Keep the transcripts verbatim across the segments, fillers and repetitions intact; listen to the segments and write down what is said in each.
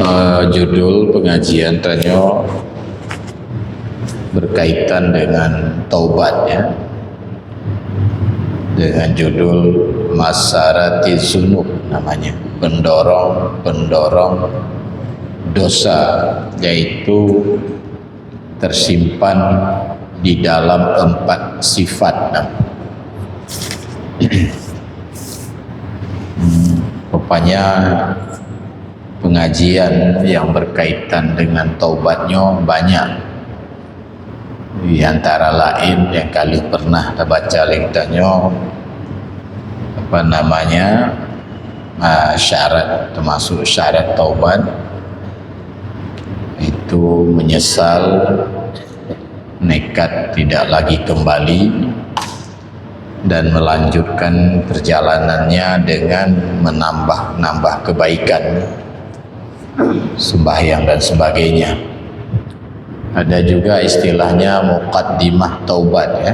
Eh, judul pengajian tanyoe berkaitan dengan taubat, ya. Dengan judul Masarati Zunub namanya, pendorong-pendorong dosa, yaitu tersimpan di dalam empat sifat. Hmm, rupanya pengajian yang berkaitan dengan taubat nyoe banyak. Di antara lain yang kali pernah tabaca lé tanyoe, apa namanya, ah, syarat, termasuk syarat taubat itu menyesal, nekat tidak lagi kembali, dan melanjutkan perjalanannya dengan menambah-nambah kebaikan, sembahyang dan sebagainya. Ada juga istilahnya muqaddimah taubat, ya.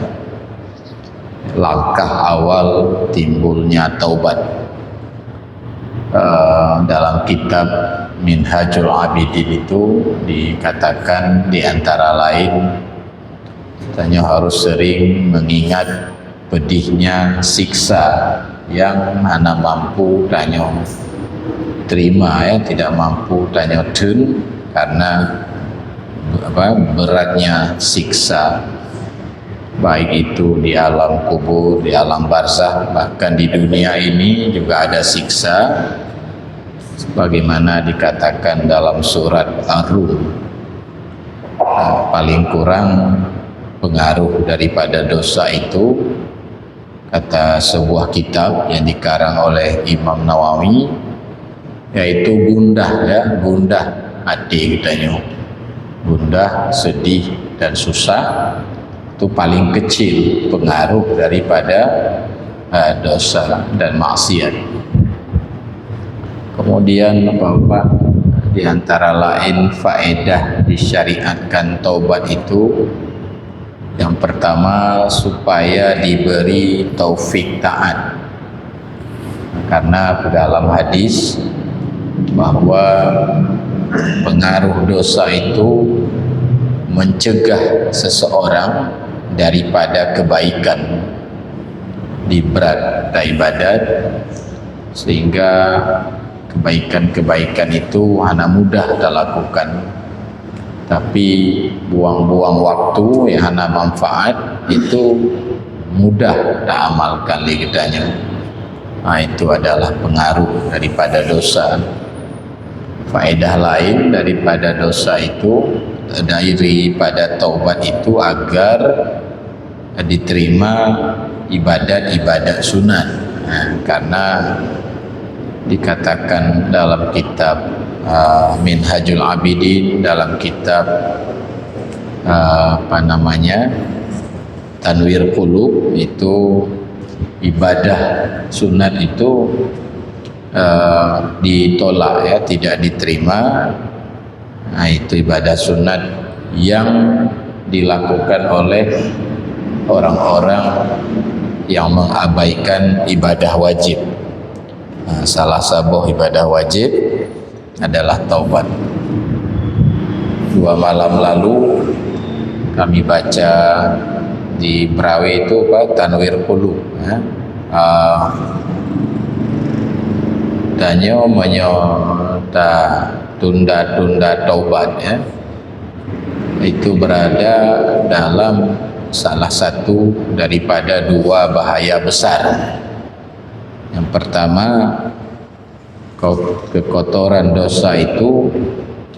Langkah awal timbulnya taubat. Eh, dalam kitab Minhajul Abidin itu dikatakan di antara lain, tanyoe harus sering mengingat pedihnya siksa yang hana mampu tanyoe terima, ya, tidak mampu tanyoe theun karena, apa, beratnya siksa, baik itu di alam kubur, di alam barzakh, bahkan di dunia ini juga ada siksa, sebagaimana dikatakan dalam surat Ar-Rum. Nah, paling kurang pengaruh daripada dosa itu, kata sebuah kitab yang dikarang oleh Imam Nawawi, yaitu gundah, ya, gundah hati kita nyoe. Gundah, sedih, dan susah itu paling kecil pengaruh daripada, eh, dosa dan maksiat. Kemudian, Bapak, di antara lain faedah disyariatkan taubat itu, yang pertama, supaya diberi taufik taat. Karena dalam hadis bahwa pengaruh dosa itu mencegah seseorang daripada kebaikan, diberat ibadat, sehingga kebaikan-kebaikan itu hana mudah talakukan. Tapi buang-buang waktu yang hana manfaat itu mudah taamalkan lé geutanyoe. Ha, itu adalah pengaruh daripada dosa. Faedah lain daripada dosa itu, daripada taubat itu, agar diterima ibadat-ibadat sunat. Ha, karena dikatakan dalam kitab, ah, Minhajul Abidin, dalam kitab, ah, apa namanya, Tanwir Qulub, itu ibadah sunat itu, eh, ditolak, ya, tidak diterima. Nah, itu ibadah sunat yang dilakukan oleh orang-orang yang mengabaikan ibadah wajib. Nah, salah saboh ibadah wajib adalah taubat. Dua malam lalu kami baca di Brawe itu, apa, Tanwir Qulub, ya. Ah, tanyoe meunyoe ta tunda-tunda taubat, ya, itu berada dalam salah satu daripada dua bahaya besar. Yang pertama, ko-, kekotoran dosa itu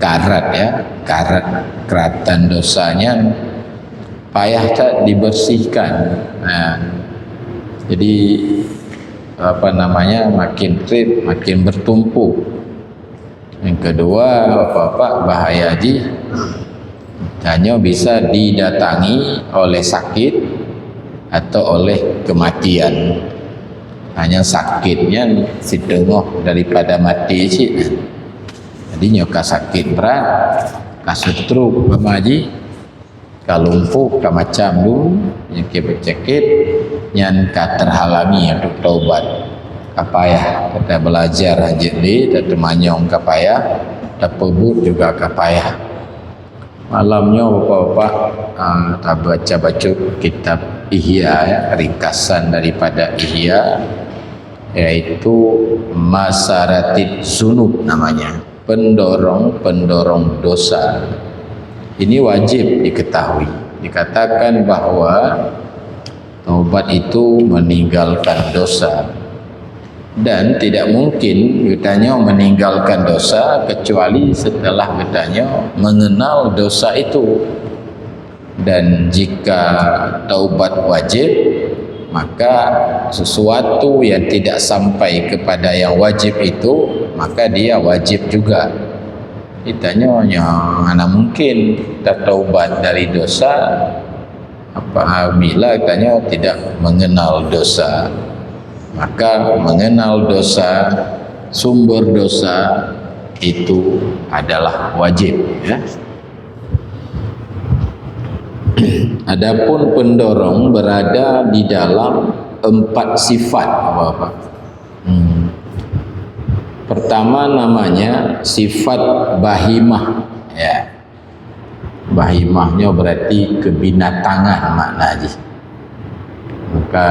karat, ya, karat, keratan dosanya payah tak dibersihkan. Nah, jadi, apa namanya, makin trép, makin bertumpuk. Yang kedua, apa-apa bahaya jih, tanyoe bisa didatangi oleh sakit atau oleh kematian. Hanya sakitnya siteungoh daripada maté cit. Jadi nyoe ka sakit brat, ka stroke, apa jih, ka lumpuh, ka macam tu, penyakit-penyakit nyan ka terhalangi untuk taubat. Ka payah, ka belajar hajat lé, ka teumanyong ka payah. Tapeubuet juga ka payah. Malam nyoe bapak-bapak, ah, tabaca bacut kitab Ihya, ya, ringkasan daripada Ihya, yaitu Masaratid Zunub namanya, pendorong-pendorong dosa. Ini wajib diketahui. Dikatakan bahwa taubat itu meninggalkan dosa. Dan tidak mungkin geutanyoe meninggalkan dosa kecuali setelah geutanyoe mengenal dosa itu. Dan jika taubat wajib, maka sesuatu yang tidak sampai kepada yang wajib itu, maka dia wajib juga. Geutanyoe nyoe hana mungkin tataubat dari dosa apabila geutanyoe tidak mengenal dosa. Maka mengenal dosa, sumber dosa itu adalah wajib, ya. Adapun pendorong berada di dalam empat sifat, Bapak. Hmm. Pertama namanya sifat bahimah, ya. Bahimah nyoe berarti kebinatangan makna jih. Maka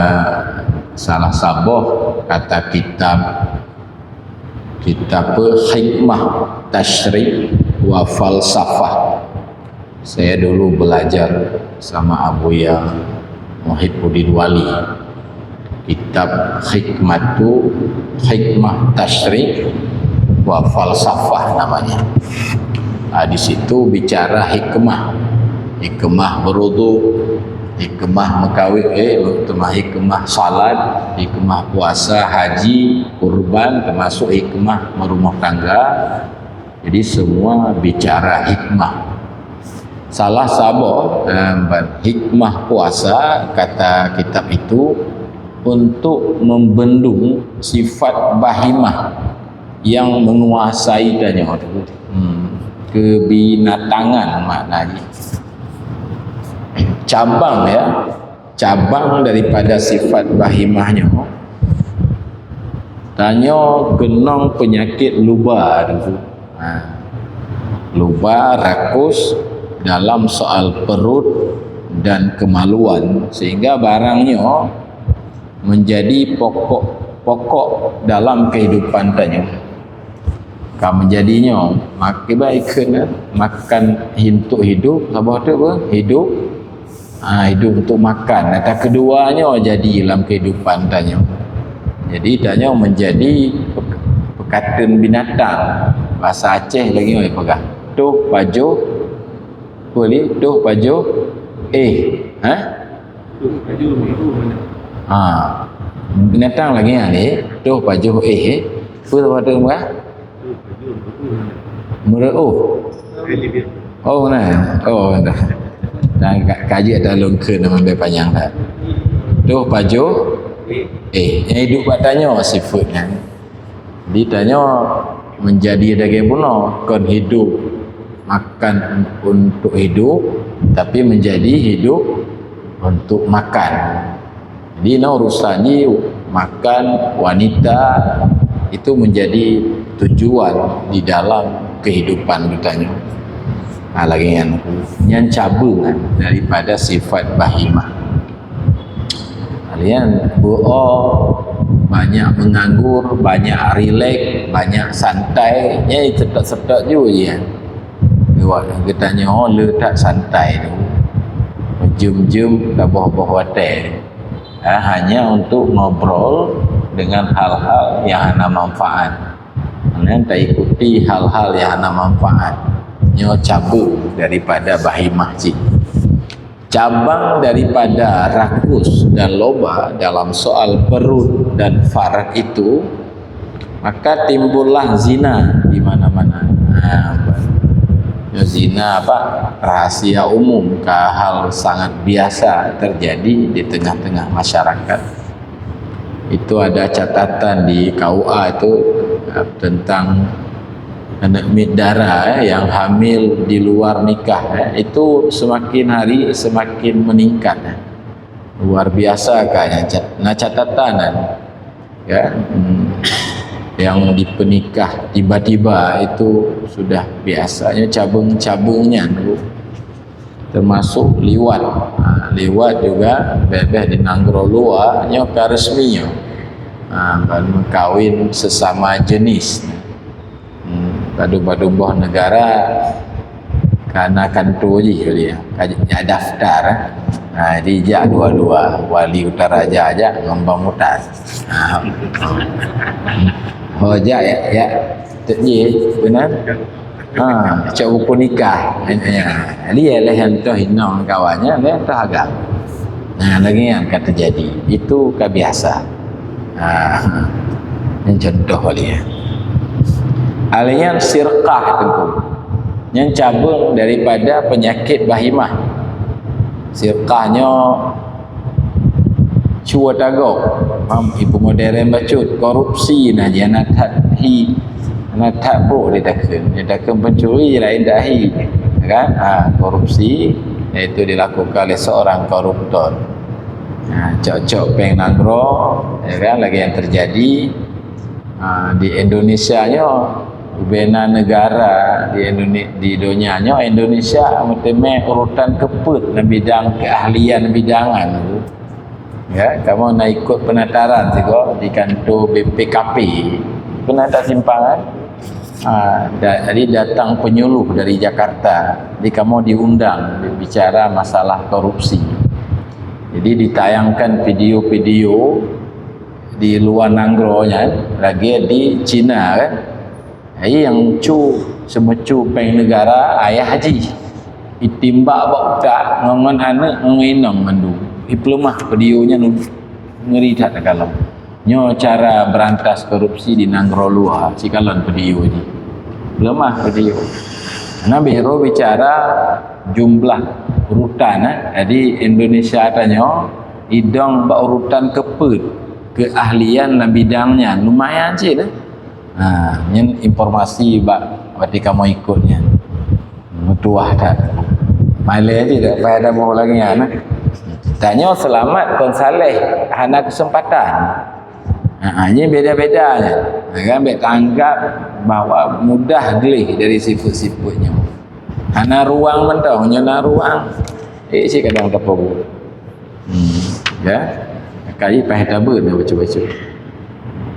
salah saboh kata kitab, kitab apa? Hikmah Tasyri' wa Falsafah. Saya dulu belajar sama Abuya Muhibbuddin Wali. Kitab Hikmatu, Hikmah Tasyri' wa Falsafah namanya. Ah, di situ bicara hikmah. Hikmah berwudu, hikmah meukawen, eh, hikmah salat, hikmah puasa, haji, kurban, termasuk hikmah berumah tangga. Jadi semua bicara hikmah. Salah saboh, eh, hikmah puasa, kata kitab itu, untuk membendung sifat bahimah yang menguasai tanyoe tu. Hmm. Kebinatangan makna jih. Cabang, ya, cabang daripada sifat bahimah nyoe, tanyoe keunong peunyakét luba tu. Ha. Luba, rakus dalam soal perut dan kemaluan, sehingga barang nyoe menjadi pokok-pokok dalam kehidupan tanyoe. Ka menjadi nyoe, mak-, ibarat ikheun, makan untuk hidup, saboh tu apa? Hidup. Ha, hidup untuk makan. Kata kedua nyoe jadi dalam kehidupan tanyoe. Jadi tanyoe menjadi pek-, peukateun binatang. Bahasa Aceh lagi nyoe peugah. Toh pajoh, apa ni? Toh pajoh, eh. Ha? Ha. Binatang lagi nyan ni, toh pajoh eh, eh. Apa tu, apa tu, Bang? Meureuoh. Oh, nah. Oh, dah. Dan ka-, kaji ada lôn kheun nama lebih panjang dah. Toh pajoh eh, nyang hidup bak tanyoe sifat nyan. Di tanyoe menjadi daging bunoe, kon hidup makan untuk hidup, tapi menjadi hidup untuk makan. Jadi, na urusan jih makan, wanita, itu menjadi tujuan di dalam kehidupan geutanyoe. Ha, lagèe nyan, nyan cabeueng daripada sifat bahimah. Kalian beuo, banyak menganggur, banyak rilek, banyak santai, nyan seutôt-seutôt ju nyan. Geutanyoe le that santai tu. Jeuem-jeuem taboh-boh watèe. Ha, hanya untuk ngobrol dengan hal-hal yang hana manfaat. Nyan taikuti hal-hal yang hana manfaat. Nyoe cabeueng daripada bahimah jih. Cabang daripada rakus dan loba dalam soal perut dan faraj itu, maka timbullah zina di mana-mana. Ha, zina apa? Rahasia umum, ka hal sangat biasa terjadi di tengah-tengah masyarakat. Itu ada catatan di K U A itu, eh, tentang aneuk miet dara, eh, yang hamil di luar nikah, eh, itu semakin hari semakin meningkat, eh. Luar biasa ka nyan cat-, na catatan, eh. Ya, hmm. Yang dipernikah tiba-tiba itu sudah biasanya cabang-cabangnya, termasuk liwat. Ha, liwat juga beh-beh di nanggroe luwa nyoe ka resmi nyoe. Ha, ban meukawen sesama jenis. Hmm, padum-padum boh negara ka na kanto jih dia. Ka jak daftar, eh. Ha, jadi jak dua-dua, wali Utaraja jak ngon Bang Mutar. Ha. Ho jak ya, ya. Tok jih, beuna? Ha, cok buku nikah. Ya. Jadi ya leh yang toh inong kawannya, leh toh agam. Nah, lagi yang ka terjadi. Itu ka biasa. Ha, ini contoh kali ya. Alian sirqah tu. Yang cabang daripada penyakit bahimah. Sirqah nyo cua tagok. Faham? Ibu modern bacut. Korupsi nah, dia nak that hi. Nak that brok dia takun. Dia takun pencuri, lain dah hi. Kan? Ha, korupsi, iaitu dilakukan oleh seorang koruptor. Ha, cok-cok peng nanggroe, ya kan, lagi yang terjadi, ha, di Indonesia nyoe, ubena negara di Indone-, di donya nyoe, Indonesia meuteumé urutan keupeuet dalam bidang keahlian bidangan tu. Ya, kamu nak ikut penataran sigo di kantor B P K P, pernah tak simpangan? Ha, da-, jadi datang penyuluh dari Jakarta, jadi kamu diundang bicara masalah korupsi. Jadi ditayangkan video-video di luar nanggroe nyan, lagi di China kan. Hai yang cu semecu peng negara ayah haji. Itimbak bak utak ngon, ngon aneuk ngon inong mandum. Ipeuleumah video nyan ngeri that takalon. Nyoe cara berantas korupsi di nanggroe luwa, sikalon video jih. Lemah video. Nabi Hero bicara jumlah urutan, eh. Jadi Indonesia tanyoe idong bak urutan keupeuet, keahlian lam bidang nyan lumayan cit, eh. Ha, nyan informasi bak berarti kamu ikut nyan. Meutuah that. Malée jih tak payah taboh lagi nyan, eh. Tanyoe selamat kon saleh hana kesempatan. Ha, ha, ini beda-beda je. Ha, kan, bèk tanggap bahwa mudah gleh dari sifat-sifat nyoe. Hana ruang mantong, nyoe na ruang. Eh, si kadang teupeu. Hmm, ya. Kaji payah tabeuet dah baca-baca.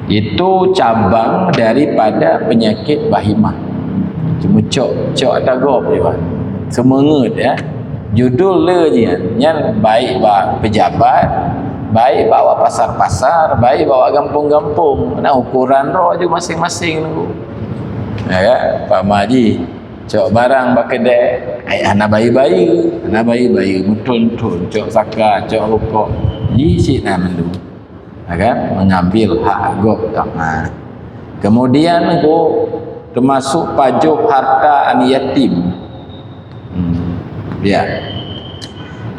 Itu cabang daripada penyakit bahimah. Cuma cok, cok atagop je, Wan. Semeungeut, ya. Judul le je nyan, nyan baik bak pejabat, baik bak pasar-pasar, baik bak gampông-gampông. Nah, ukuran droe je masing-masing tu. Ya, kan? Pama ji, cok barang bak keudè, ai hana bayeue-bayeue, hana bayeue-bayeue, meuthon-thon, cok saka, cok rukok. Ji cit na mandum. Ya kan? Mengambil hak gob tak. Ha. Kemudian ku termasuk pajoh harta aneuk yatim. Hmm. Ya.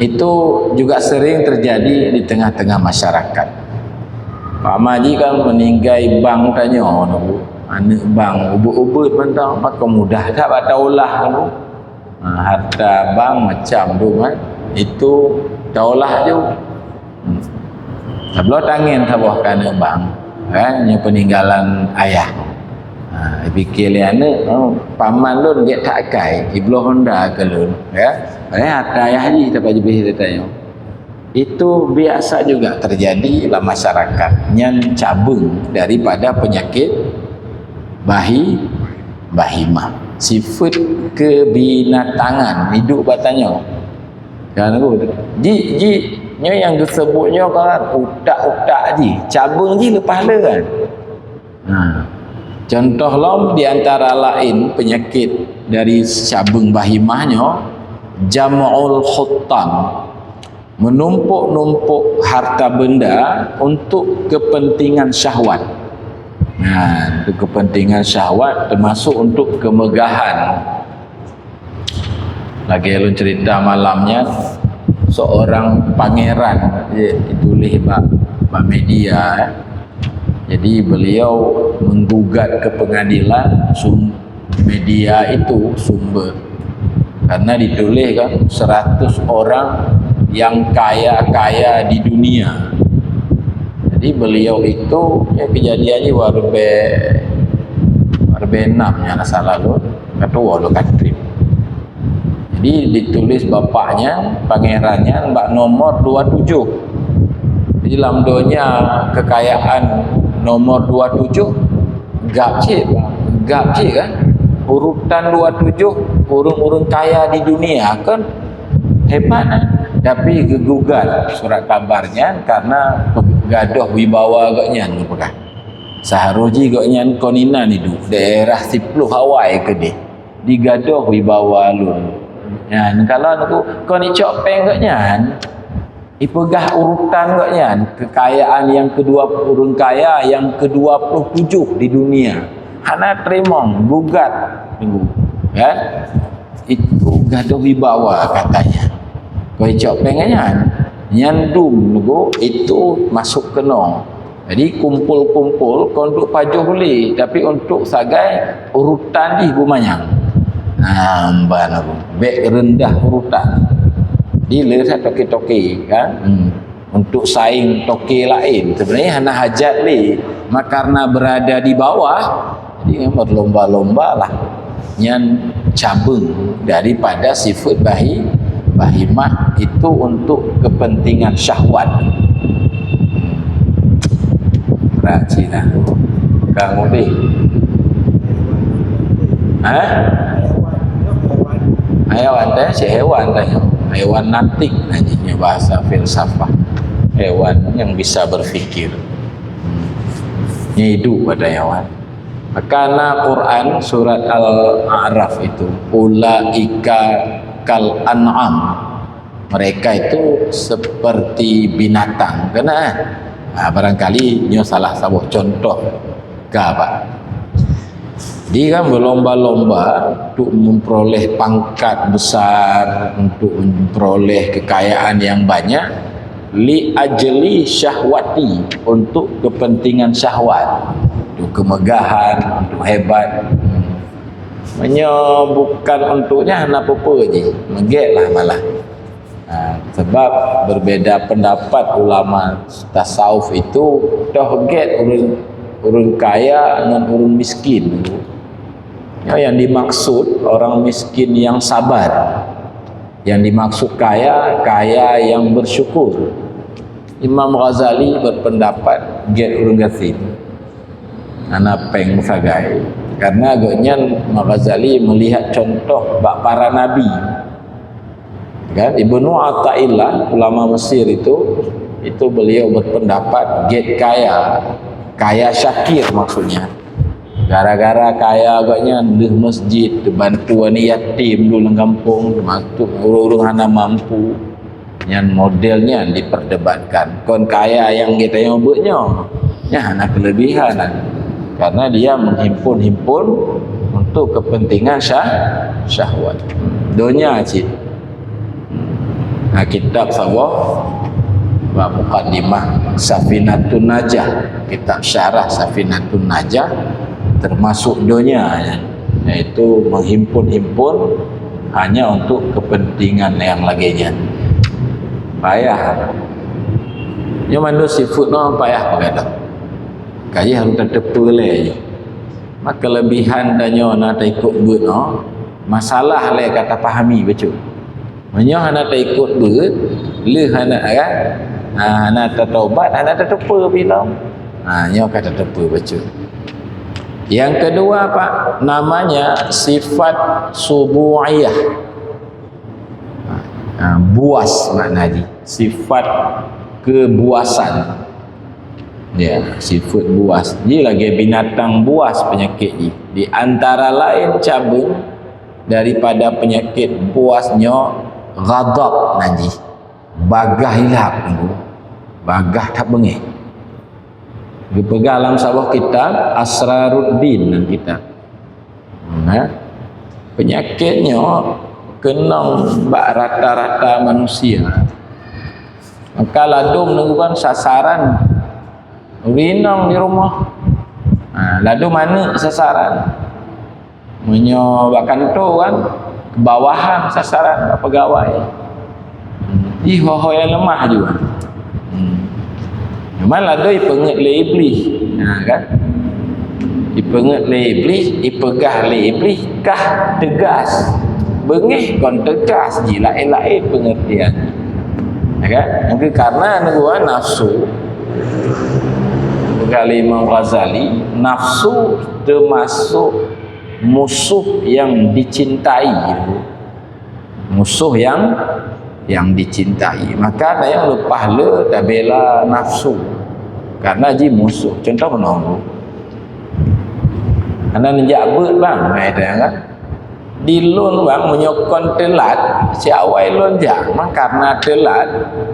Itu juga sering terjadi di tengah-tengah masyarakat. Pama ji kan meninggai bang tanyoe, aneuk bang ubeut-ubeut mantong, pakon mudah that bak taulah tu. Ha, harta bang macam tu kan. Itu taulah ju. Hmm. Tabloe tangen saboh keu aneuk bang, kan, nyoe peninggalan ayah. Ha, dipikir lé aneuk, oh, paman lôn gét that akai, ibloe honda keu lôn, ya. Padahai harta ayah jih tapajubeh lé tanyoe. Itu biasa juga terjadi dalam masyarakat. Nyan cabang daripada penyakit bahi-, bahimah. Sifat kebinatangan hidup bak tanyoe. Kan tu. Ji, ji, nyoe nyang geuseubut nyoe kan utak-utak ji, cabang ji leupah le kan. Ha. Contoh lom di antara lain penyakit dari cabang bahimah nyoe, jam'ul huttan. Menumpuk-numpuk harta benda untuk kepentingan syahwat. Nah, untuk kepentingan syahwat termasuk untuk kemegahan. Lagèe lôn cerita malam nyan, seorang pangeran, ya, ditulis bak, bak media, eh. Jadi beliau menggugat ke pengadilan sum-, media itu sumber. Karena ditulis kan, seratus orang yang kaya-kaya di dunia. Jadi beliau itu, ya, kejadian ni warbe, warbe enam, ya, salah lôn, ka tuwoe lôn ka trép. Jadi ditulis bapak nyan, pangeran nyan bak nomor dua tujuh. Di lam donya kekayaan nomor dua tujuh, gap cit, gap cit kan. Urutan dua tujuh, ureuëng-ureuëng kaya di dunia kan hebat kan. Tapi geugugat surat kabar nyan karena gadôh wibawa gobnyan geupeugah. Seharôh jih gobnyan kon inan idup, daerah siploh awai keudeh. Digadôh wibawa lôn. Nyan, kalau nunggu kon icok péng gobnyan, ipeugah urutan gobnyan, kekayaan yang kedua, ureuëng kaya yang kedua puluh tujuh di dunia. Hana teurimong, gugat, nunggu. Kan? Itu gadôh wibawa katanya. Kon icok péng gobnyan, nyan dum nunggu, itu masuk keunoe. Jadi kumpul-kumpul kon untuk pajoh lé, tapi untuk sagai urutan jih beumanyang. Ha, ban aku. Bék rendah urutan. Jadi le that toke-toke kan. Hmm. Untuk saing toke laén. Sebenarnya hana hajat lé. Ma karena berada di bawah, jadi berlomba-lomba lah. Nyan cabeueng daripada sifat bahi-, bahimah itu untuk kepentingan syahwat. Perhatilah. Kang Udi. Ha? Hayawan teh, si hewan teh. Hewan natik nanya bahasa filsafat. Hewan yang bisa berpikir. Nyan hidup pada hewan. Maka na Quran surat Al-A'raf itu, "Ulaika kal an'am." Mereka itu seperti binatang. Kena, eh? Ha, barangkali nyoe salah saboh contoh ka, Pak. Jadi kan berlomba-lomba untuk memperoleh pangkat besar, untuk memperoleh kekayaan yang banyak, li ajli syahwati, untuk kepentingan syahwat, untuk kemegahan, untuk hebat. Meunyoe bukan untuknya, hana peue-peue jih, meugét lah malah. Ha, sebab berbeda pendapat ulama tasawuf itu, toh gét ureuëng, ureuëng kaya ngon ureuëng miskin. Ya, yang dimaksud orang miskin yang sabar. Yang dimaksud kaya, kaya yang bersyukur. Imam Ghazali berpendapat gét ureuëng gasien. Hana péng sagai. Karena gobnyan, Imam Ghazali melihat contoh bak para nabi. Kan? Ibnu Athaillah, ulama Mesir itu, itu beliau berpendapat gét kaya. Kaya syakir maksudnya. Gara-gara kaya gobnyan, deuh masjid, bantu aneuk yatim dulu lam gampông, termasuk ureuëng-ureuëng hana mampu. Nyan model nyan diperdebatkan. Kon kaya nyang geutanyoe buet nyoe. Nyan hana kelebihan. Karena dia menghimpun-himpun untuk kepentingan syah-, syahwat. Donya cit. Nah, kitab saboh bak mukadimah Safinatun Najah, kitab syarah Safinatun Najah, termasuk donya, yaitu menghimpun-himpun hanya untuk kepentingan yang lagèe nyan. Payah. Nyoe mandum sifeuet nyoe payah peugah. Kayèe harôh tateupeue lé. Maka kelebihan tanyoe na taikot beuet nyoe, masalah lé ka tapahami bacut. Meunyoe hana taikot beuet, lheueh hana, kan? Ha, hana tatobat, hana tateupeue bilom. Ha, nyoe ka tateupeue bacut. Yang kedua, Pak, namanya sifat subu'iyah. Ha, buas makna jih. Sifat kebuasan. Ya, sifat buas. Jih lagèe binatang buas penyakit jih. Di antara lain cabeueng daripada penyakit buas nyoe ghadab nan jih. Bagah ilap nunggu. Bagah that beungéh. Geupeugah lam saboh kitab, Asraruddin nan kitab. Nah, penyakit nyoe keunong bak rata-rata manusia. Maka ladôm nunggu kan sasaran ureueng inong di rumoh. Ha, ladôm aneuk sasaran. Meunyoe bak kantô kan, bawahan sasaran bak peugawai. Ih, ho-ho nyang leumah jua. Hmm. Memang ladôm ipeungét lé Iblih. Ha, kan? Ipeungét lé Iblih, ipeugah lé Iblih, kah teugas. Beungéh kon teugas, jilaén-laén peungeurtian. Ya, kan? Mungkin karena nafsu, kata Imam Ghazali, nafsu termasuk musuh yang dicintai. Musuh yang, yang dicintai. Maka tanyoe leupah le tabela nafsu. Karena jih musuh. Contoh meunoe. Hana neujak beuet bang, nah, itu kan. Di lôn bang, meunyoe kon teulat, siawai lôn jak. Maka karena teulat,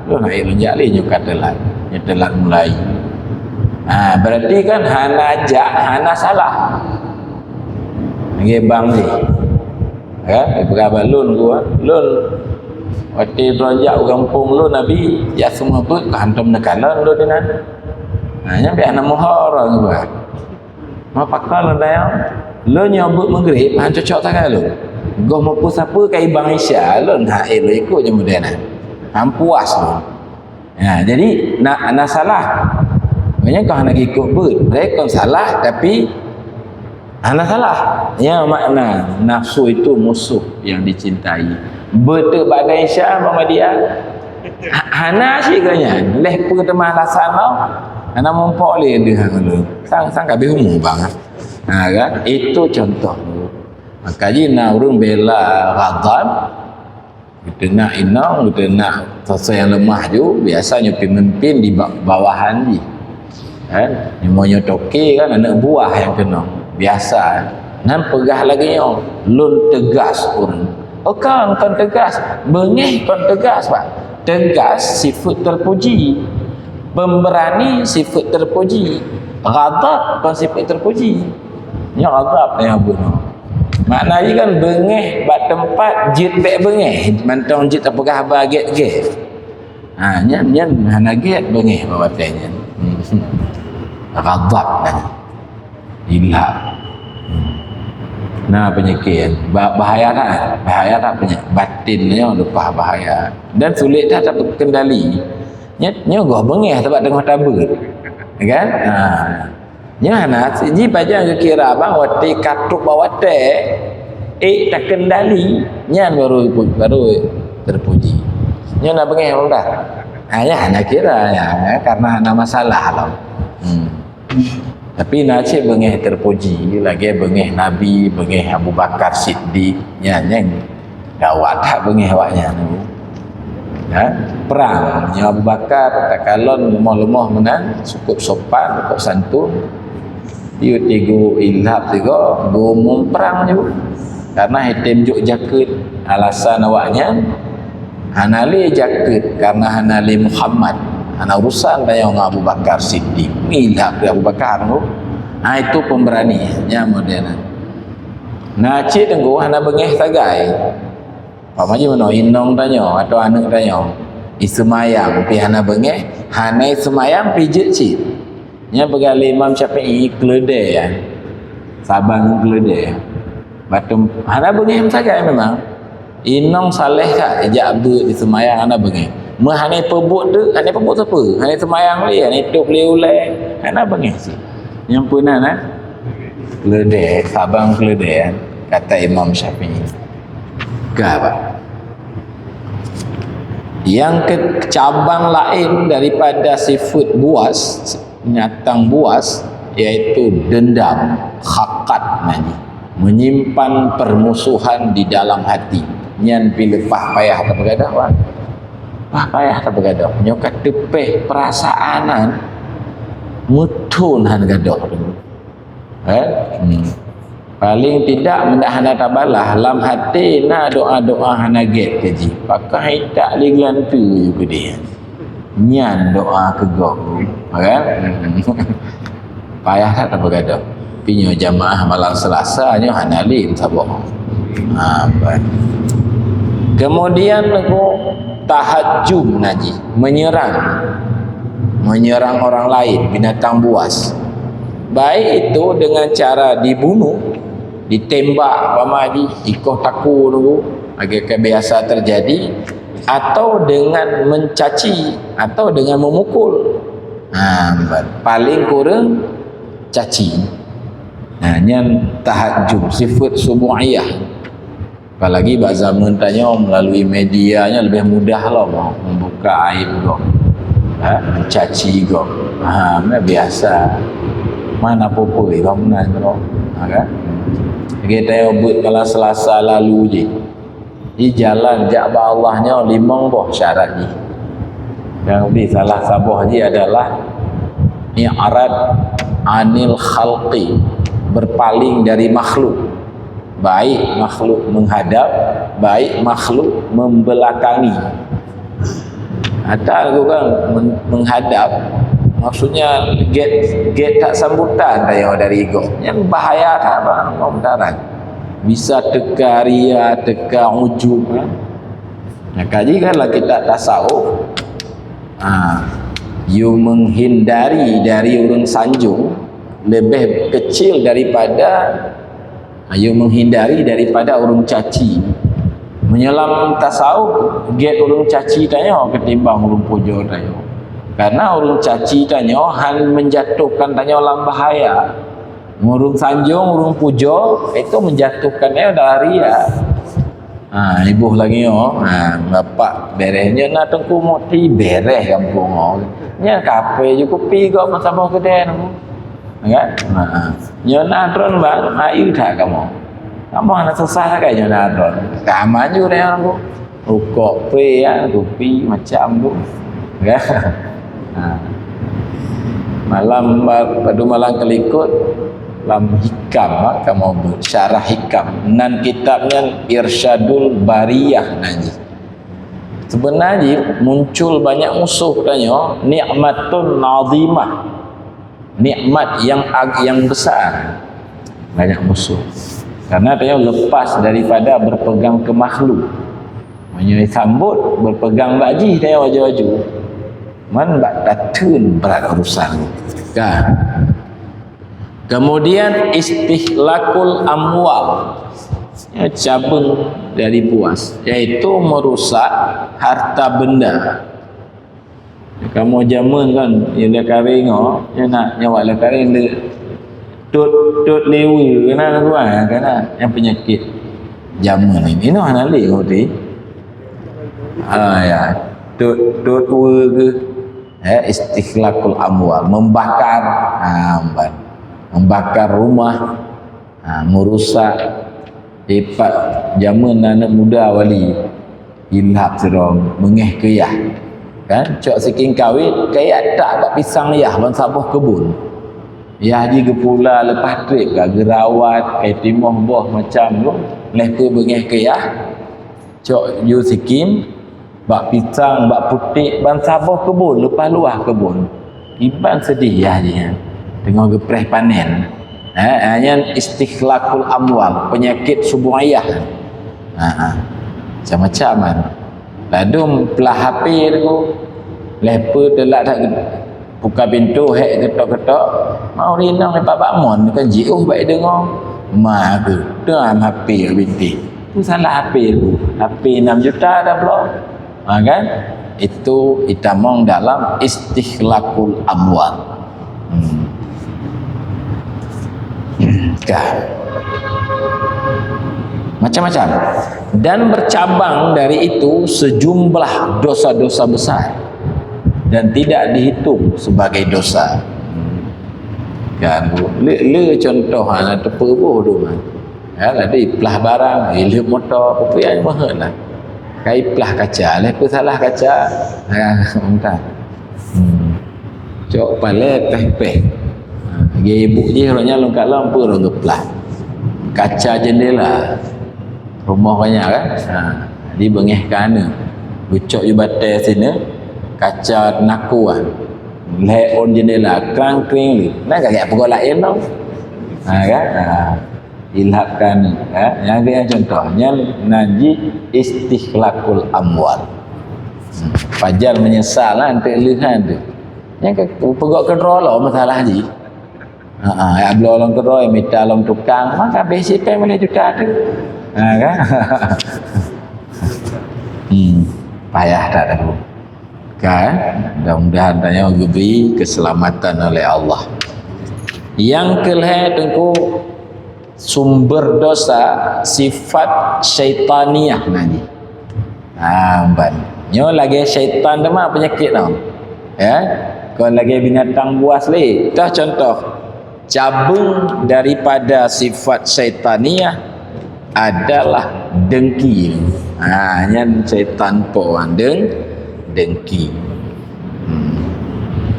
lôn hai lôn jak lé nyoe ka teulat. Nyoe teulat mulai. Ha, berarti kan hana jak, hana salah. Nggih bang jih. Kan? Peugah bak lôn, gua, lôn. Watèe droe jak u gampông lôn, Nabi, ya semua beuet, ka hantom neukalon lôn inan. Ha, nyan biasa na muhor orang gua. Mapakon lôn dayang, lôn nyoe beuet Maghrib, han cocok sagai lôn. Goh meupeu sapeue ka ibang Isya, lôn hai lôn ikut je model nyan. Han puas lôn. Ha, jadi, na, na salah. Maknanya kau hana ikut beuet. Mereka kon salah, tapi hana salah. Ya, makna nafsu itu musuh yang dicintai. Betul bak Isya Muhammadiyah. Ha, hana sih kau nyan. Leh peue teuma alasan tau. Hana mumpok lé deuh ngon lôn. Sang, sang ka habéh umu bang. Ha, kan? Itu contoh. Maka jih na ureueng bela ghadab. Geutanyoe inong, geutanyoe sosok nyang leumah ju, biasa nyoe peumimpin di ba-, bawahan jih. Kan? Nyoe meunyoe toke kan aneuk buah nyang keunong. Biasa. Nyan peugah lagèe nyoe, lôn teugas ureueng. Oh kan, kon teugas. Beungéh kon teugas, Pak. Teugas sifeuet terpuji. Pemberani sifeuet terpuji. Ghadab kon sifeuet terpuji. Nyoe ghadab nyang bunoe. Makna jih kan beungéh bak teumpat jeuet bèk beungéh, mantong jeuet tapeugah haba gèt-gèt. Ha, nyan, nyan hana gèt beungéh bak watèe nyan. Hmm. Ghadab kan. Ilham. Hmm. Na peunyakét, ba-, bahaya that, bahaya that peunyakét. Batin nyoe leupah bahaya. Dan sulet that terkendali. Nyoe, nyoe goh beungéh sabab teungoh tabeuet. Kan? Ha. Nyan hana, jih pajan geukira bang watèe ka trôk bak watèe, ék takendali, nyan baru, baru terpuji. Nyan na beungéh bang dah. Ha, nyan hana kira, ya, karena hana masalah lah. Hmm. Tapi na cit beungéh terpuji, lagèe beungéh Nabi, beungéh Abu Bakar Siddiq, nyan, nyan. Gawat that beungéh awaknyan. Ha? Prang, nyoe Abu Bakar takalon leumoh-leumoh meunan, cukup sopan, cukup santun. Yue tigu ilhab tigo, geuumum prang ju. Karena item jok jakeuet, alasan awaknyan hana lé jakeuet karena hana lé Muhammad. Hana urusan tanyoe ngon Abu Bakar Siddiq. Ilhab keu Abu Bakar tu. Ha, itu pemberani, nyan model nyan. Na cit teungku hana beungéh sagai. Pama jih meunoe inong tanyoe atau aneuk tanyoe. Iseumayang pih hana beungéh, hana iseumayang pih jeuet cit. Nyan peugah lé Imam Syafi'i keuleudèe ya. Saban keuleudèe. Batum hana beungéh sagai memang. Inong saleh ka ijak beuet iseumayang hana beungéh. Meuhana peubuet tu, hana peubuet sapeue, hana iseumayang lé, hana itôp lé ulèe, hana beungéh cit. Nyang peue na, na? Keuleudèe, saban keuleudèe, kata Imam Syafi'i. Ka, Pak. Yang ke-, cabang laén daripada sifat buas, binatang buas, yaitu dendam, hakat nyan jih. Menyimpan permusuhan di dalam hati. Nyan pih leupah payah tapeugadôh, Pak. Leupah payah tapeugadôh. Nyoe ka teupéh perasaan nyan, meuthon han gadôh tu. Eh? Hmm. Paling tidak, meudah hana tabalah, lam até na doa-doa hana gét keu jih. Pakon itak lé geulanteue ju keudeh. Nyan doa keu gob. Kan? Payah that tapeugadôh. Tapi nyoe jamaah malam Selasa nyoe hana lé saboh. Ha, bah. Kemudian lagu tahajum nyan jih, menyerang. Menyerang orang lain, binatang buas. Baik itu dengan cara dibunuh, ditembak, umpama jih, ikoh takue tu, lagèe ka biasa terjadi, atau dengan mencaci, atau dengan memukul. Ha, paling kureueng caci. Ha, nyan tahajjum, sifat subu'iyah. Apalagi bak zaman tanyoe melalui media nyan lebih mudah lah mau membuka aib gob. Ha, mencaci gob. Ha, biasa. Mana apa-apa, eh, bangunan tu. Ha, kan? Lagi tanyoe buet kala Selasa lalu je. Di jalan jak bak Allah nyoe limong boh syarat jih. Yang di salah saboh jih adalah i'rad anil khalqi, berpaling dari makhluk. Baik makhluk menghadap, baik makhluk membelakangi. Ata lagu kan men-, menghadap, maksudnya get, get that sambutan tayo dari gob. Yang bahaya that bang, kau beutaran. Bisa teuka ria, teuka ujub, kan? Nah, kaji kan lah kita tasawuf. Ha, you menghindari dari ureuëng sanjung lebih kecil daripada, ha, you menghindari daripada ureuëng caci. Menyelam tasawuf, get ureuëng caci tanyoe ketimbang ureuëng pujoe tanyoe. Karena ureuëng caci tanyoe han menjatuhkan tanyoe lam bahaya. Ureuëng sanjung, ureuëng pujoe, itu menjatuhkan tanyoe dari ria. Ha, iboh lagi nyoe. Ha, bapak bereh nyoe na Teungku Mukti bereh gampông nyoe. Nyan kape ju kupi gob meusaboh keudè nyoe. Kan? Ha, ha. Nyoe na droen bang, ayu that kamoe. Kamoe hana susah sagai nyoe na droen. Ka maju deh aku. Rukok pe ya, kupi macam tu. Kan? Ha. Malam ba-, padu malam kelikot lam hikam, ha, kamoe buet syarah hikam. Nan kitab nyan Irsyadul Bariyah nan jih. Sebenarnya muncul banyak musuh tanyoe, nikmatun azimah. Nikmat yang ag-, yang besar. Banyak musuh. Karena tanyoe lepas daripada berpegang ke makhluk. Meunyoe sambot berpegang bak jih tanyoe aju-aju. Man bak tateun brat urusan. Kan? Kemudian istihlakul amwal. Ya, cabeng dari buas, yaitu merusak harta benda. Kamoe jameun kan, ya lé kareng oh, ya nak nyawa lé kareng le tot, tot lewe kena tuan, kena yang penyakit jameun ini. Inoe hana lé ngerti. Ah ya, tot, tot we ke, eh, istihlakul amwal, membakar, ha, ban. Membakar rumah, ha, merusak. Ipat jameun aneuk muda wali, ilap sidroe, beungéh keu yah. Kan, cok sikin kawét, kayat tak bak pisang yah ban saboh keubon. Yah jih geupula leupah trép ka, geurawat, kai timoh boh macam tu, lheuh peue beungéh keu yah. Cok ju sikin, bak pisang, bak puték, ban saboh keubon, leupah luwah keubon. Iban seudeh yah jih nyan. Teungoh geupreh panen. Ha, ha, nyan istihlakul amwal, penyakit subu'iyah. Ha, ha. Macam-macam kan. Ladôm plah H P tu. Lheuh peue teulat that buka pintu, hék keutok-keutok. Mau rinong lepak bak mon, kan jiôh bak deungoe. Ma aku, tuan H P binti. Tu salah H P tu. H P enam juta dah bloe. Ha, kan? Itu itamong dalam istihlakul amwal. Hmm. Ka. Macam-macam. Dan bercabang dari itu sejumlah dosa-dosa besar dan tidak dihitung sebagai dosa. Kan, le, le contoh, ha, na teupeu boh tu, kan. Ya, tadi plah barang, ileup moto, peue-peue nyang meuheuet lah. Kai plah kaca, lheuh peue salah kaca. Ha, entah. Hmm. Cok palée péh-péh. Ha, lagèe ibu jih, roh nyan lôn kalon peue roh geuplah. Kaca jendela. Rumoh geuh nyan kan? Ha, jadi beungéh keu aneuk. Geucok ju batèe sineuk, kaca nakua. Lhèe ôn jendela, krang-kring lé. Nah, ka geupeugah laén lom. Ha, kan? Ha. Ilhab keu aneuk, ha. Nyang keu nyang contoh, nyan nan jih istihlakul amwal. Hmm. Pajan meunyeusal lah, eunteuk lheueh nyan tu. Nyang ka peugah keudroe lom masalah jih. Ha, ha, jak bloe lom keudroe, mita lom tukang, maka habéh cit péng lhèe juta tu. Ha, kan? Hmm, payah that aku. Kan? Mudah-mudahan tanyoe geubri keselamatan oleh Allah. Nyang keulhèe teungku, sumber dosa sifat syaitaniah na jih. Ha, ban. Nyoe lagèe syaitan teuma peunyakét nyoe. Ya. Kon lagèe binatang buas lé. Tah contoh, cabeueng daripada sifat syaitaniah adalah dengki. Ha, nyan syaitan po deng-, dengki. Hmm.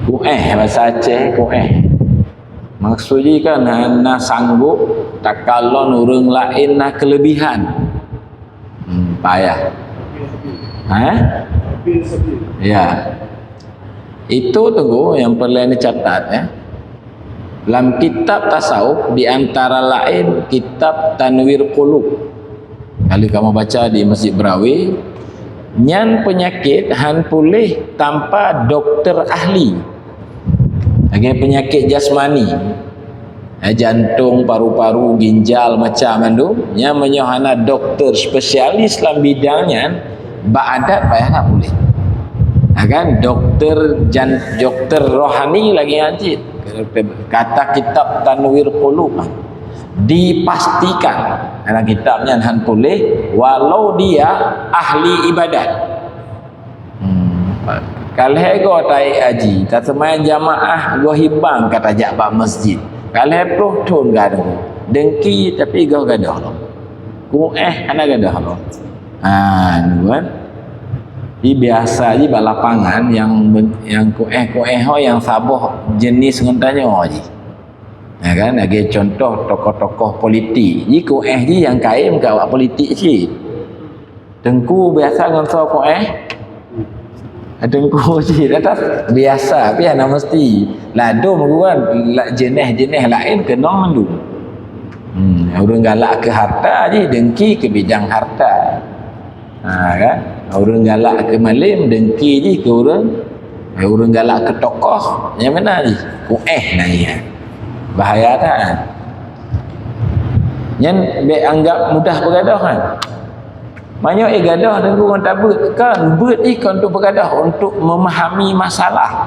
Ku'eh, bahasa Aceh, ku'eh. Maksud jih kan na, na sanggup takalon ureueng laén na kelebihan. Hmm, payah. Ha? Ya. Itu teungku nyang peureulèe neucatat, ya. Lam kitab tasawuf, di antara laén kitab Tanwir Qulub. Kalau kamu baca di Masjid Berawi, nyan peunyakét han puléh tanpa dokto ahli. Lagèe peunyakét jasmani, eh, jantong, paru-paru, ginjal, macam mandum. Nyan meunyoe hana dokto spesialis lam bidang nyan, bak adat payah na puléh. Ha kan? Dokto jan-, dokto rohani lagèe nyan cit. Kata kitab Tanwir Qulub, dipastikan dalam kitab nyan han puléh, walau dia ahli ibadat. Hmm. Ka lhèe goe taék haji, taseumayang jamaah goh hibang ka tajak bak masjid. Ka lhèe ploh thon ka deungoe. Dengki tapi goh gadôh lom. Ku'eh hana gadôh lom. Ha, nyoe kan. Di biasa jih bak lapangan nyang ben-, nyang ku'eh-ku'eh ho nyang saboh jenis ngon tanyoe jih. Ya kan? Lagèe contoh tokoh-tokoh politik. Jih ku'eh jih nyang kayém ka awak politik cit. Teungku biasa ngon soe ku'eh? Teungku cit, atas biasa, tapi hana mesti. Ladôm geuan, la-, jeunèh-jeunèh laén keunong mandum. Hmm, ureueng galak keu harta jih, dengki keu bidang harta. Ha, kan? Ureueng galak keu malém, dengki jih keu ureueng, eh, ureueng galak keu tokoh, nyang meunan jih. Ku'eh na nyan. Bahaya that. Nyan bèk anggap mudah peugadôh kan. Meunyoe, eh, gadôh teungku ngon tabeuet, kan beuet jih kon untuk peugadôh, untuk memahami masalah.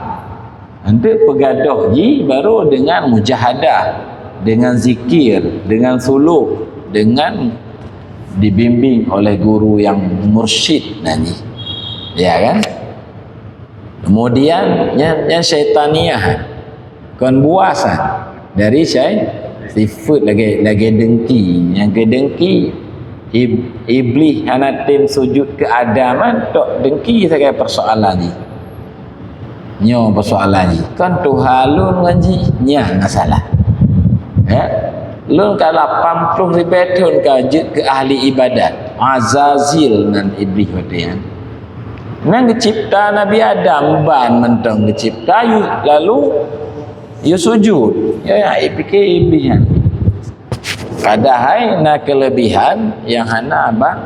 Untuk peugadôh jih baru dengan mujahadah, dengan zikir, dengan suluk, dengan dibimbing oleh guru yang mursyid na jih. Ya kan? Kemudian, nyan, nyan syaitaniah. Kon buas, ah. Dari syai-, sifat lagèe, lagèe dengki. Nyang keu dengki, ib-, Iblih hana tem sujud keu Adam, ah, tok dengki sagai persoalan jih. Nyoe persoalan jih. Kon Tuhan lôn ngon jih, nyan masalah. Ya. Lôn ka lapan ploh ribèe thon ka jeuet keu ahli ibadat. Azazil nan Iblih watèe nyan. Nyan geucipta Nabi Adam, ban mantong geucipta, yu-, lalu yu sujud. Ya, ya, ipike Iblih nyan. Padahai na keulebihan nyang hana bak,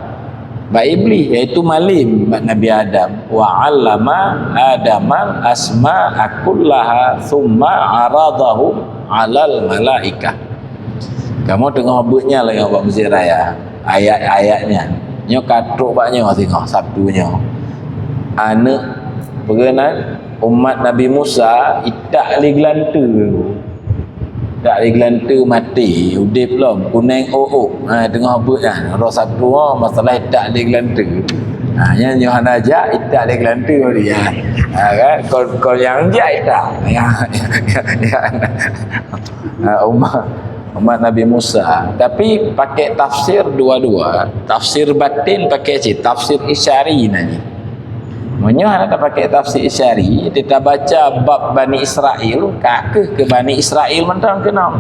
bak Iblih, yaitu malém bak Nabi Adam. "Wa 'allama Adama asma'a kullaha, tsumma 'aradahum 'alal malaikah." Kamoe teungoh beuet nyan lagèe bak Mesjid Raya. Ayat-ayat nyan. Nyoe ka trok bak nyoe singoh, Sabtu nyoe. Aneuk, peue nan, umat Nabi Musa, itak lé geulanteue. Itak lé geulanteue maté, udép lom, kunèng ôk-ôk. Ha, teungoh beuet nyan. Rot Sabtu, oh, masalah itak lé geulanteue. Ha, nyan nyoe hana jak, itak lé geulanteue tadi, ha. Ha, kan? Kon, kon nyang jak itak. Ya, ya, ya, ya. Ha, umat, umat Nabi Musa. Tapi pakai tafsir dua-dua. Tafsir batin pakai cit, tafsir isyari na jih. Meunyoe hana tapakai tafsir isyari, tabaca bab Bani Israel, ka kheueh keu Bani Israel mantong keunong.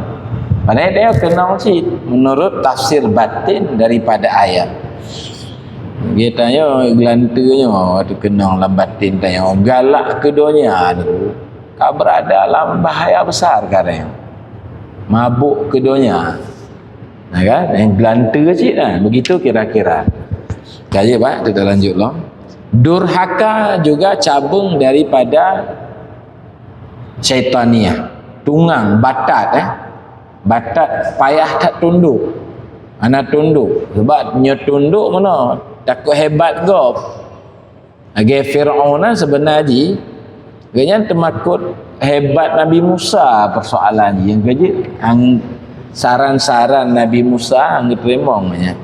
Padahai dia keunong cit menurut tafsir batin daripada ayat. Geutanyoe geulanteue nyoe, watèe keunong lam batin tanyoe, galak keu donya tu. Ka berada lam bahaya besar kadang. Mabuk keu donya. Nah kan? Nyang geulanteue cit nah. Begitu kira-kira. Ka jeuet, Pak, kita lanjut lom. Durhaka juga cabeueng daripada syaitaniah. Tungang, batat, eh. Batat payah that tundok. Hana tundok. Sebab nyoe tundok meunoe, takot hebat gob. Lagèe Firaun nyan seubeuna jih, gobnyan teumakot hebat Nabi Musa, peusoalan jih nyang keujeuet, ang-, saran-saran Nabi Musa han geuteurimong nyan.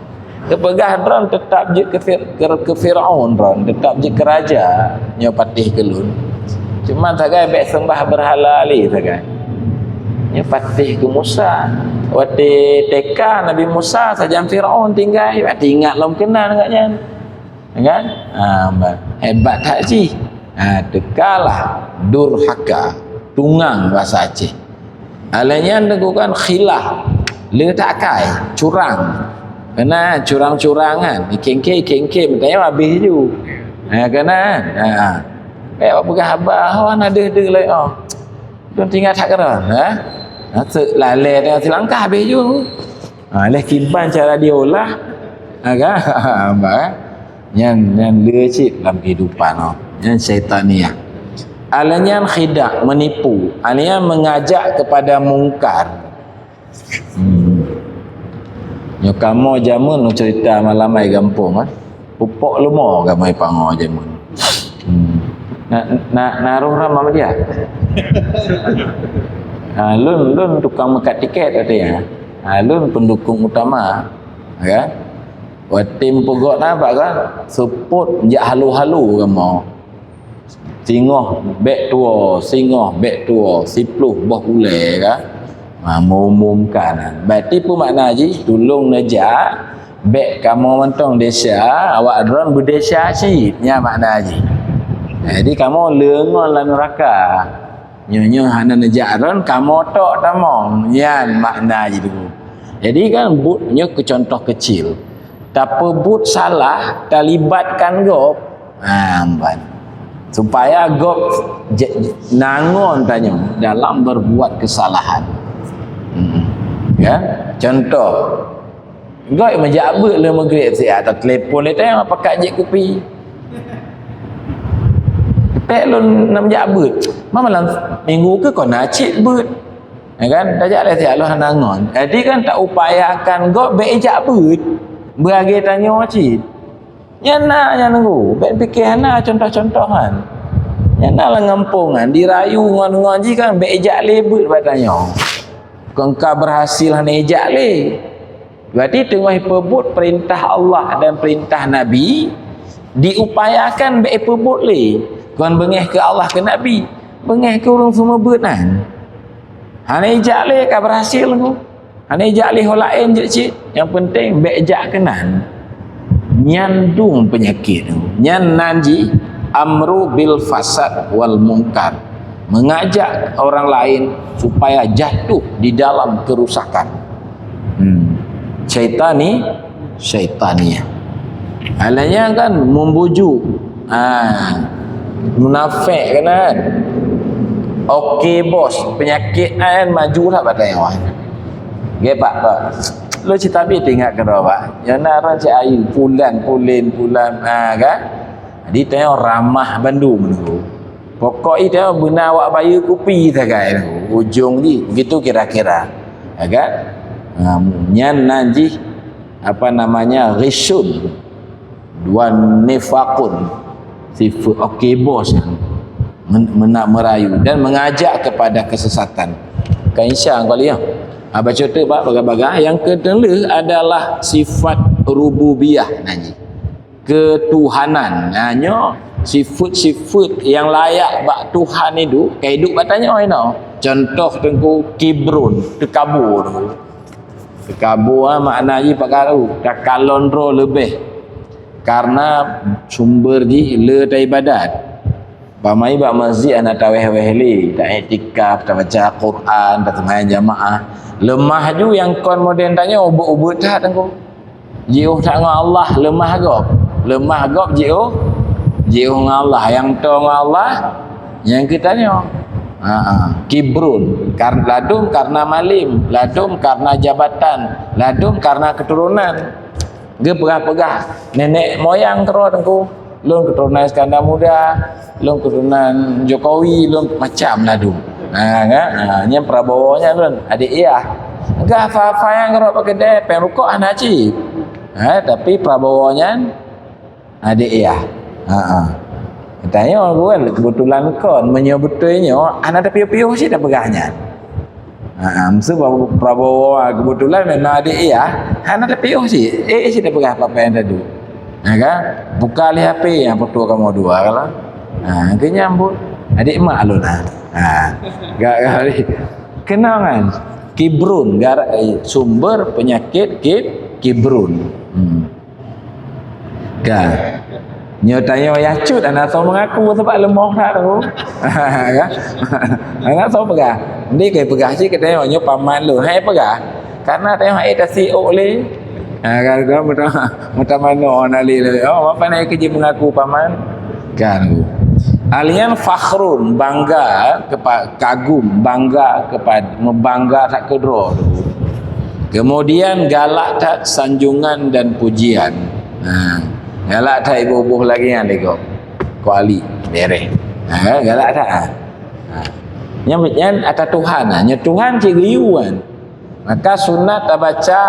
Geupeugah, "Droen teutap jeuet keu Fir-, keu, keu Firaun, droen teutap jeuet keu raja, nyoe patéh keu lôn. Cuma sagai bèk seumbah beurhala lé sagai. Nyoe patéh keu Musa." Watèe teuka Nabi Musa sajan Firaun tinggai, watèe ingat lom keunan gobnyan. Kan? Ha, ba-, hebat that jih. Ha, teukalah durhaka, tungang basa Aceh. Alèh nyan teungku kan khilah, le takai, curang. Keunan curang-curangan, ikhém-khém, ikhém-khém, meutanyoe habéh ju. Ha, keunan. Ha. Bèk peugah haba, "Oh, na deuh-deuh lé, oh. Dum tinggai that keudroe." Ha? Naseuek lalè teuka silangkah habéh ju. Ha, leh kiban cara jiolah. Ha, kan? Bah, eh? Nyan, nyan le cit lam kehidupan, oh. Nyan syaitaniah. Alèh nyan khidah, menipu. Alèh nyan mengajak kepada mungkar. Hmm. Nyoe kamoe jameun cerita malam ai gampông, kan? Pupok leumo kamoe pangoe jameun. Hmm. Na, na, na roh ram Muhammadiyah? Ha, lôn, lôn tukang meukat tiket tadi, ya. Ha, lôn pendukung utama, ya. Watèe meupeugöt na bak kan, seupôt jak halo-halo kamoe. Singoh bèk tuwoe, singoh bèk tuwoe, siploh boh ulèe kan. Ha, meuumumkan. Berarti peue makna jih? Tulông neujak, bèk kamoe mantong desya, awak droen beudesya cit. Nyan makna jih. Jadi kamoe leungon lam neuraka. Nyoe-nyoe hana neujak droen, kamoe tok tamong. Nyan makna jih tu. Jadi kan buet nyoe keu contoh kecil. Tapeubuet salah, talibatkan gob. Ha, ban. Supaya gob je-, nangon tanyoe dalam berbuat kesalahan. Hmm. Ya, contoh. Gob meujak beuet lé Maghrib siat, atau telepon lé tayang pakat jép kupi. Pèk lôn na meujak beuet. Ma malam minggu keuh kon na cit beuet. Ya kan? Tajak lé siat lôn hana ngon. Jadi kan taupayakan gob bèk ijak beuet. Beuragée tanyoe cit. Nyan na nyang nunggu, bèk pike hana contoh-contoh nyan. Nyan na lam gampông nyan, dirayu ngon-ngon jih kan bèk ijak lé beuet bak tanyoe. Kon ka berhasil hana ijak lé. Berarti teungoh peubuet perintah Allah dan perintah Nabi, diupayakan bèk peubuet lé. Kon beungèh keu Allah keu Nabi, beungèh keu ureueng seumeubeuet nyan. Hana ijak lé ka berhasil nyoe. Hana ijak lé ho laén jeuet cit. Nyang penting bèk jak keunan. Nyan dum peunyakét. Nyan nan jih amru bil fasad wal mungkar. Mengajak orang lain supaya jatuh di dalam kerusakan. Hmm. Syaitani, syaitaniah. Alanya kan membujuk. Ha, munafék kan. Oke bos, penyakit kan maju lah bak tanyoe. Oke, Pak, Pak. Lo cit tabi teuingat keudroe, Pak. Nyang na ran cit ayu, pulan, pulin, pulan, ha, kan? Jadi tanyoe ramah bandum tu. Pokok i tanyoe beuna awak bayeue kupi sagai tu. Ujong jih, begitu kira-kira. Ha, kan? Ha, nyan nan jih apa namanya, ghisyun. Dua nifakun, sifat oke bos, men-, mena-, merayu dan mengajak kepada kesesatan. Ka insya Allah ya. Ha, baca tu bak bagai-bagai. Yang kedua adalah sifat rububiyah nanti. Ketuhanan. Nah, nyoe sifat-sifat yang layak bak Tuhan itu, ka hidup bak tanyoe inoe. Contoh teungku kibrun, teukabur. Teukabur, ha, makna jih pakaru, takalon droe leubeh. Karena sumber jih le taibadat. Bak mai bak masjid hana taweh-weh lé, ta-iktikaf, tabaca Quran, taseumayang jamaah. Leumah ju nyang kon modern tanyoe ubeuet-ubeuet that teungku. Jiôh that ngon Allah, leumah gob. Leumah gob jiôh, jiôh ngon Allah. Nyang toe ngon Allah, nyang keu tanyoe. Ha, ha. Kibrun, kar-, ladum karena malim, ladum karena jabatan, ladum karena keturunan. Geupeugah-peugah nenek moyang keudroe teungku, lôn keturunan Iskandar Muda, lôn keturunan Jokowi, lôn macam ladum. Ha, kan? Ha, nyan Prabowo nyan lôn, adek yah. Gah fa-, fa nyang keudroe bak keudè, péng rukok hana cit. Ha, tapi Prabowo nyan adek yah. Ha, ha. Tanyoe kan keubeutulan kon, meunyoe beutôi nyoe, hana tapiôh-piôh cit tapeugah nyan. Ha, ha, meusu Prabowo keubeutulan memang adék yah, hana tapiôh cit, eh, cit tapeugah apa-apa nyang taduek. Ha, kan? Buka lé H P nyang foto kamoe dua, kan? Ha, keu nyambut. Adék mak lôn, ha. Ha. Ga-, ga-, keunong kan? Kibrun, gara-, eh, sumber penyakit kib-, kibrun. Hmm. Kan? Nyoe tanyoe yah cut, hana soe meungaku sabab leumoh that tu. Kan? Hana soe peugah. Ndi keu peugah cit keu tanyoe, nyoe paman lôn. Hai peugah. Karena tanyoe hai tasiôk lé. Ha, kan, kan, meuta-, meutamanoe na lé. Oh, apa nak kerja mengaku paman? Kan. Alian fakhrun, bangga, kepa-, kagum, bangga kepada, meubangga that keudroe. Kemudian galak that sanjungan dan pujian. Ha, galak that iboh-boh lagée nyan lé gob. Kuali, bereh. Ha, galak that, ha. Ha. Nyan, nyan ata Tuhan, ha. Nyan Tuhan cit geuyue kan. Maka sunat tabaca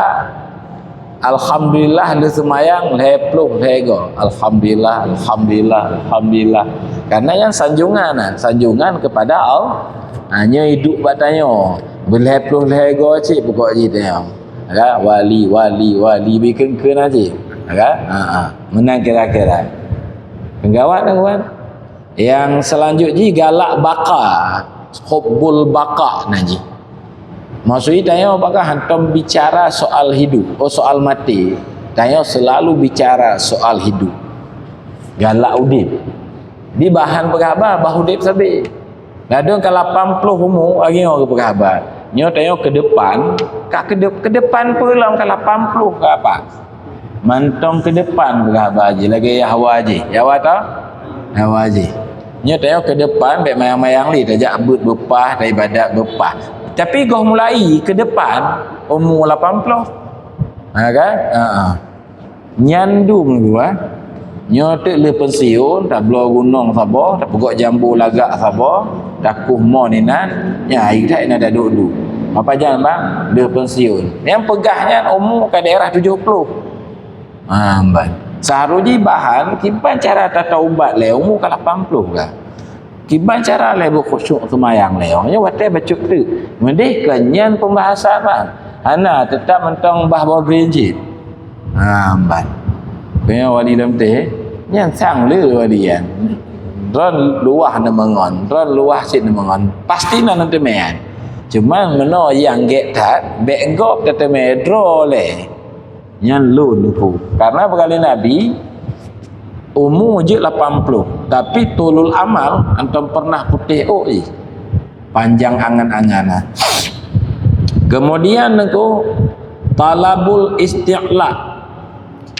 Alhamdulillah lheueh seumayang lhée ploh lhée goe. Alhamdulillah, alhamdulillah, alhamdulillah. Karena nyan sanjungan, ha, sanjungan kepada Allah. Ha, nyoe iduek bak tanyoe. Beulhée ploh lhée goe cit pokok jih tanyoe. Kan? Wali, wali, wali, bikeue-keue na cit. Kan? Ha, ha. Meunan kira-kira. Peugawat na kuat. Yang selanjut jih galak baqa, hubbul baqa na jih. Maksud tanyoe apakah hantom bicara soal hidup, oh, soal maté. Tanyoe selalu bicara soal hidup. Galak udeb. Di bahan peugah haba, bah udeb sabe. Ladôm ka lapan ploh umu, lagée nyoe geupeugah haba. Nyoe tanyoe keudepan, ka keudep-, keudepan peue lom ka lapan ploh ka apa? Mantong keudepan peugah haba jih, lagée Yahwa jih. Yahwa ta? Yahwa jih. Nyoe tanyoe keudepan, bék mayang-mayang lé, tajak beuet beupah, taibadat beupah. Tapi goh mulai keudepan, umu lapan ploh. Ha, kan? Ha, ha. Nyan dum dua. Nyoe teuk lheueh pensiun, tabloe gunong saboh, tapeugok jambo lagak saboh, takuh mon inan, nyan hai that inan taduek-duek. Apa jan bang? Lheueh pensiun. Nyang peugah nyan umu ka daerah tujoh ploh. Ha, ban. Seharusnya bahan, kiban cara tataubat lé umu ka lapan ploh ka. Kiban cara lé beukhusyuk seumayang lé, nyoe watée bacut teuk. Meudeh keu nyan pembahasan, bang. Hana, teutap mantong bah boh green jih. Ha, ban. Keu nyan wali lam teh, nyan sang le wali nyan. Droen luwah neumeungon, droen luwah cit neumeungon. Pasti na neuteumé nyan. Cuma meunoe nyang gét that, bék gob tateumé droe lé. Nyan lôn teupeu. Karena peugah lé Nabi, umu jeuet lapan ploh, tapi tulul amal hantom pernah putéh ôk jih. Panjang angan-angan, ha. Kemudian nyan ku, talabul isti'la,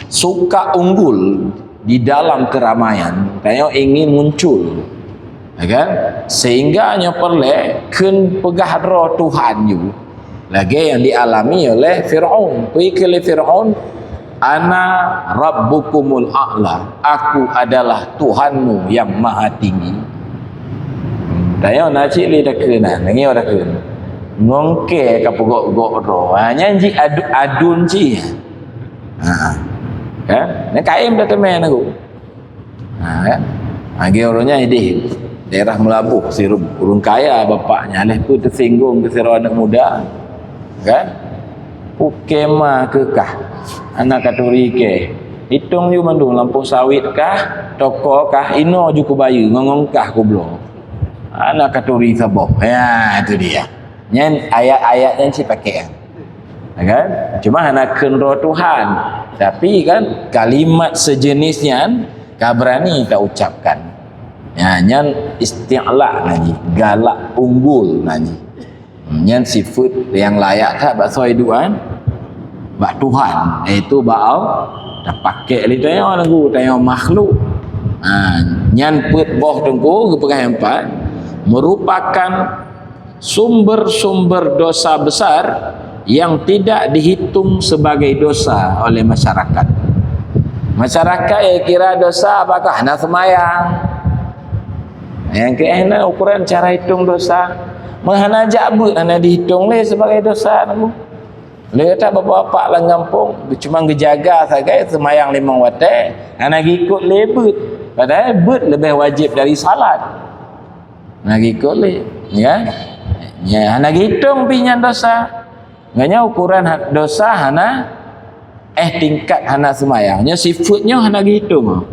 suka unggul di dalam keramaian, tanyoe ingin muncul. Ya kan? Sehingga nyoe peureulée kheun peugah droe Tuhan ju. Lagée nyang dialami oleh Firaun. Peue kheun lé Firaun, "Ana rabbukumul a'la." Aku adalah Tuhanmu yang maha tinggi. Tanyoe na cit lé takheun, ha, nyoe takheun. Ngon kée ka peugok-gok droe. Ha, nyan jih adu-, adun cit. Ha. Kan? Nyan kaém dah teumé nangku. Ha, kan? Lagée ureuëng nyan ideh daerah Meulaboh, si ureuëng kaya bapaknya, leh peue teusinggung keu sidroe aneuëk muda. Kan? Puke ma keu kah, hana katuri kée. Itong ju mandum, lampôh sawit kah, toko kah, inoe ju kubayeue, ngon-ngon kah kubloe. Hana katuri saboh. Ya, itu dia. Nyan ayat-ayat nyan cit pakai. Ya kan? Cuma hana kheun roh Tuhan. Tapi kan kalimat sejenis nyan ka berani ka ucapkan. Ya, nyan isti'la na jih, galak unggul na jih. Nyan sifat nyang layak that bak soe duan, bak Tuhan, iaitu bak Allah. Tapakai lé tanyoe lagu, tanyoe makhluk. Ha, nyan peuet boh teungku geupeugah nyang pat, merupakan sumber-sumber dosa besar yang tidak dihitung sebagai dosa oleh masyarakat. Masyarakat yang kira dosa apakah? Hana seumayang. Nyang keu na ukuran cara hitung dosa. Meuhana jak beuet hana dihitung lé sebagai dosa nangku. Lé that bapak-bapak lam gampông cuma geujaga sagai seumayang limong watée, hana geuikot lé beuet. Padahai beuet leubeh wajéb dari salat. Hana geuikot lé, ya. Ya, hana geuhitong pih nyan dosa. Ngon nyan ukuran ha-, dosa hana, eh, tingkat hana seumayang. Nyoe sifeuet nyoe hana geuhitong.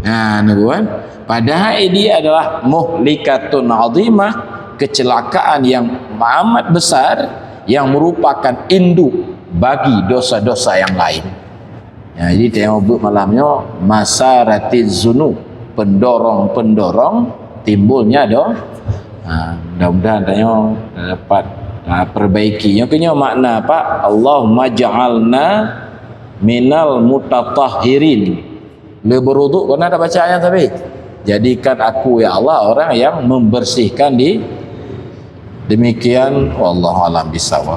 Ha, neubuan. Padahai dia adalah muhlikatun azimah, kecelakaan yang amat besar, yang merupakan induk bagi dosa-dosa yang lain. Ya, jadi tema buet malam nyoe, masaratiz zunub, pendorong-pendorong timbulnya do-, ha, mudah-mudahan tanyoe dapat, ha, perbaiki. Nyoe keunyoe makna apa? Allahumma ja'alna minal mutatahhirin. Le beruduk kena ada bacanya tapi. Jadikan aku, ya Allah, orang yang membersihkan di-, demikian, wallahu alam bisawab.